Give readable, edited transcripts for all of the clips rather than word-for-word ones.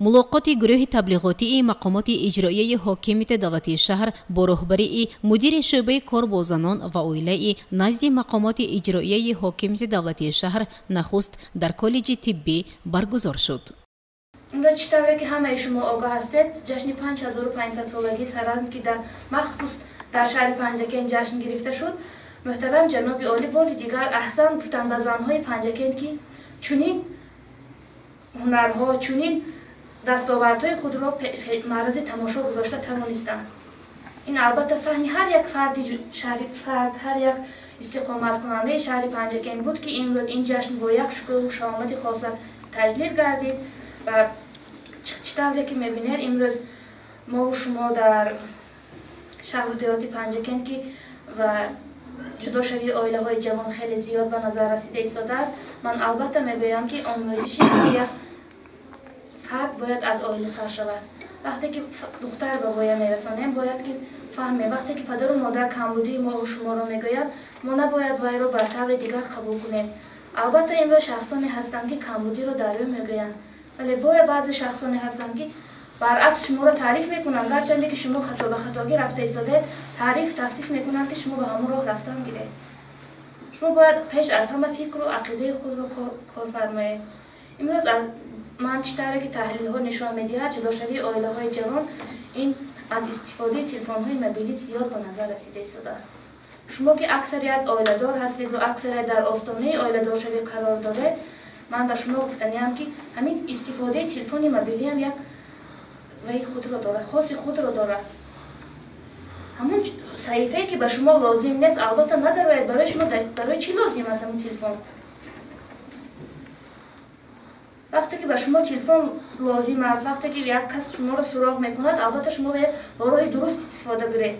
Мулоқоти гурӯҳи таблиғотии мақомоти иҷроияи ҳокимияти давлатии шаҳр бо роҳбарии мудири шӯъбаи кор бо занон ва оилаи назди мақомоти иҷроияи ҳокимияти давлатии шаҳр нахуст дар коллеҷи тиббӣ баргузор шуд. Имрӯз чӣ тавре ки ҳамаи шумо огоҳ ҳастед, ҷашни 5500-солагии Саразм, ки махсус дар шаҳри Панҷакент ҷашн гирифта шуд, муҳтарам ҷаноби олӣ бори дигар аҳсан гуфтанд ба занҳои Панҷакент, ки чунин ҳунарҳо, чунин дастовардҳои худро маърази тамошо гузошта тавонистанд. Ин албатта саҳми ҳар як фарди шаҳри фард, ҳар як истиқоматкунандаи шаҳри Панҷакент буд, ки имрӯз ин ҷашн бо як шукӯҳу шаҳомати хоса таҷлил гардид. Ва чӣ тавре ки мебинед, имрӯз мову шумо дар шаҳру деҳоти Панҷакент, ки ва ҷудошавии оилаҳои ҷавон хеле зиёд ба назар расида истодааст, ман албатта мегӯям, ки омӯзиши як фард бояд аз оила сар шавад. Вақте ки духтар ба воя мерасонем, бояд ки фаҳмем, вақте ки падару модар камбудии мову шуморо мегӯяд, мо набояд вайро бар таври дигар қабул кунем. Албатта имрӯз шахсоне ҳастанд, ки камбудиро дар рӯ мегӯянд, вале бояд баъзе шахсоне ҳастанд, ки баръакс шуморо таъриф мекунанд, гарчанде ки шумо хато ба хатогӣ рафта истодаед, таъриф тавсиф мекунанд, ки шумо ба ҳамон роҳ рафтан гиред. Шумо бояд пеш аз ҳама фикру ақидаи худро кор фармоед. Имрӯз ман чӣ тавре ки таҳлилҳо нишон медиҳад, ҷудошавии оилаҳои ҷавон ин аз истифодаи телефонҳои мобилӣ зиёд ба назар расида истодааст. Шумо ки аксарият оиладор ҳастед ва аксарият дар остонаи оиладоршавӣ қарор доред, ман ба шумо гуфтаниам, ки ҳамин истифодаи телефони мобилиам як ваи худро дорад, хоси худро дорад. Ҳамон саҳифае ки ба шумо лозим нест, албатта надарояд. Барои шумо барои чӣ лозим аст ҳамон телефон? Вақте ки ба шумо телефон лозим аст, вақте ки як кас шуморо суроғ мекунад, албатта шумо бояд ба роҳи дуруст истифода биред.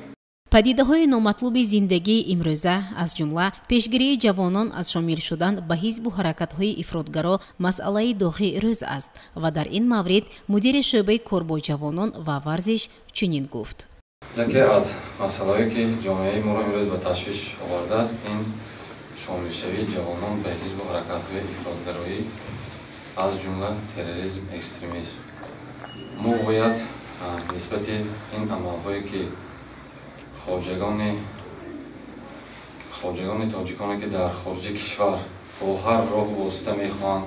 Падидаҳои номатлуби зиндагии имрӯза, аз ҷумла пешгирии ҷавонон аз шомил шудан ба ҳизбу ҳаракатҳои ифротгаро, масъалаи доғи рӯз аст ва дар ин маврид мудири шӯъбаи кор бо ҷавонон ва варзиш чунин гуфт. Яке аз масъалаҳое, ки ҷомеаи моро имрӯз ба ташвиш овардааст, ин шомилшавии ҷавонон ба ҳизбу ҳаракатҳои ифротгароӣ, аз ҷумла терроризм, экстремизм. Мо бояд нисбати ин амалҳое, ки хоҷагони тоҷиконе, ки дар хориҷи кишвар бо ҳар роҳу восита мехоҳанд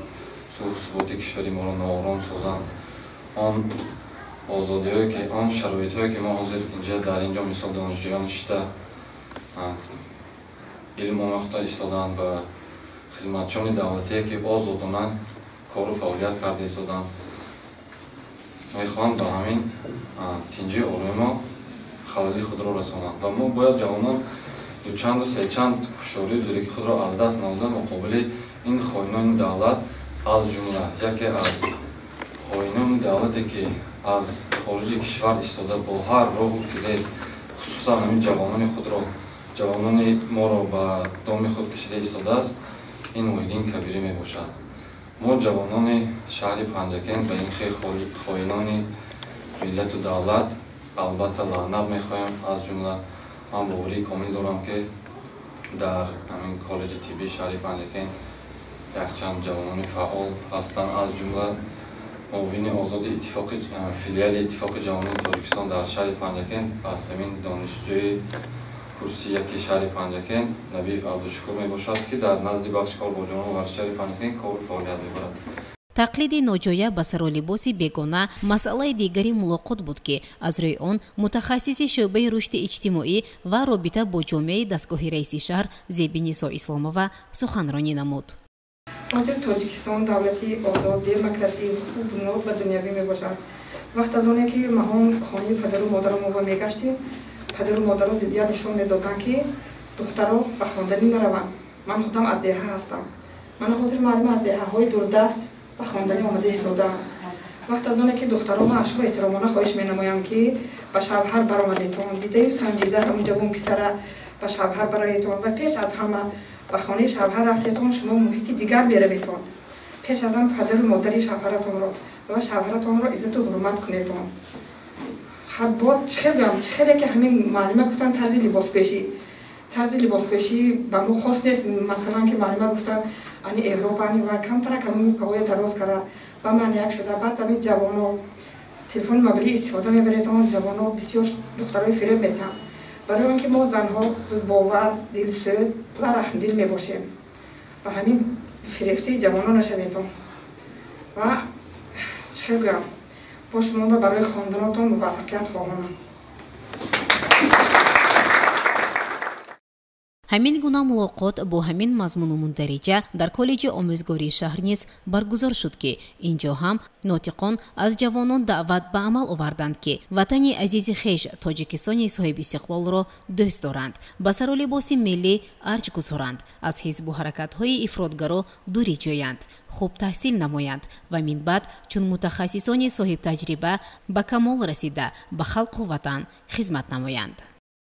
сулҳу суботи кишвари моро ноором созанд, он озодиҳое ки, он шароитҳое ки мо ҳозир инҷа дар ин ҷо мисол донишҷӯён нишиста илм омӯхта истодаанд ва хизматчиёни давлатие, ки озодона кору фаъолият карда истоданд, мехоҳанд ба ҳамин тинҷии ороми мо халали худро расонанд. Ва мо бояд ҷавонон дучанду сечанд ҳушёрию зиракии худро аз даст надода муқобили ин хоинони давлат, аз ҷумла яке аз хоинони давлате, ки аз хориҷи кишвар истода бо ҳар роҳу фиреб, хусусан ҳамин ҷавонони худро, ҷавонони моро ба доми худ кашида истодааст, ин Муҳиддин Кабирӣ мебошад. Мо ҷавонони шаҳри Панҷакент ба ин хел хоинони миллату давлат албатта лаънат мехоҳем. Аз ҷумла ман боварии комил дорам, ки дар ҳамин коллеҷи тиббии шаҳри Панҷакент якчанд ҷавонони фаъол ҳастанд, аз ҷумла муовини озоди иттифоқи филиали Иттифоқи ҷавонони Тоҷикистон дар шаҳри Панҷакент аз ҳамин донишҷӯи курси яки шаҳри Панҷакент Набиев Абдушукур мебошад, ки дар назди бахши кор бо ҷавонон ва варзиши шаҳри Панҷакент кору фаъолият мебарад. Тақлиди ноҷоя ба сару либоси бегона масъалаи дигари мулоқот буд, ки аз рӯи он мутахассиси шӯъбаи рушди иҷтимоӣ ва робита бо ҷомеаи дастгоҳи раиси шаҳр Зебинисо Исломова суханронӣ намуд. Ҳозир Тоҷикистон давлати озод, демократӣ, ҳуқуқбунёд ва дунявӣ мебошад. Вақт аз оне ки маҳон хонаи падару модаро мо мегаштем, падару модаро зиддият нишон медоданд, ки духтаро ба хонданӣ нараванд. Ман худам аз деҳа ҳастам. Ман ҳозир маълум аз деҳаҳои дурдаст ба хонданӣ омада истодаам. Вақт аз оне ки духтаро ман аз шумо эҳтиромона хоҳиш менамоям, ки ба шавҳар баромадетон, дидаю санҷида ҳамун ҷавон писара ба шавҳар бароетон ва пеш аз ҳама ба хонаи шавҳар рафтетон, шумо муҳити дигар мераветон. Пеш аз он падару модари шавҳаратонро ва шавҳаратонро иззату ҳурмат кунетон. Бод чӣ хел гӯям, чӣ хеле ки ҳамин муаллима гуфтан, тарзи либоспешӣ, тарзи либоспешӣ ба мо хос нест. Масалан, ки муаллима гуфтан, ани Европа, ани ва камтара каму кавоя дароз кара. Ба ман як шуда, баъд ҳамин ҷавоно телефони мобилӣ истифода мебаред, он ҷавоно бисёр духтарои фиреб метаҳанд. Барои он ки мо занҳо зудбовар, дилсӯз ва раҳмдил мебошем. Ва ҳамин фирефтаи ҷавоно нашаведон. Ва чӣ хел гӯям, бо шуморо барои хонданотон муваффақият хоҳонам. Ҳамин гуна мулоқот бо ҳамин мазмуну мундариҷа дар коллеҷи омӯзгории шаҳр низ баргузор шуд, ки ин ҷо ҳам нотиқон аз ҷавонон даъват ба амал оварданд, ки ватани азизи хеш Тоҷикистони соҳибистиқлолро дӯст доранд, ба сару либоси миллӣ арҷ гузоранд, аз ҳизбу ҳаракатҳои ифротгаро дурӣ ҷӯянд, хуб таҳсил намоянд ва минбаъд чун мутахассисони соҳибтаҷриба ба камол расида ба халқу ватан хизмат намоянд.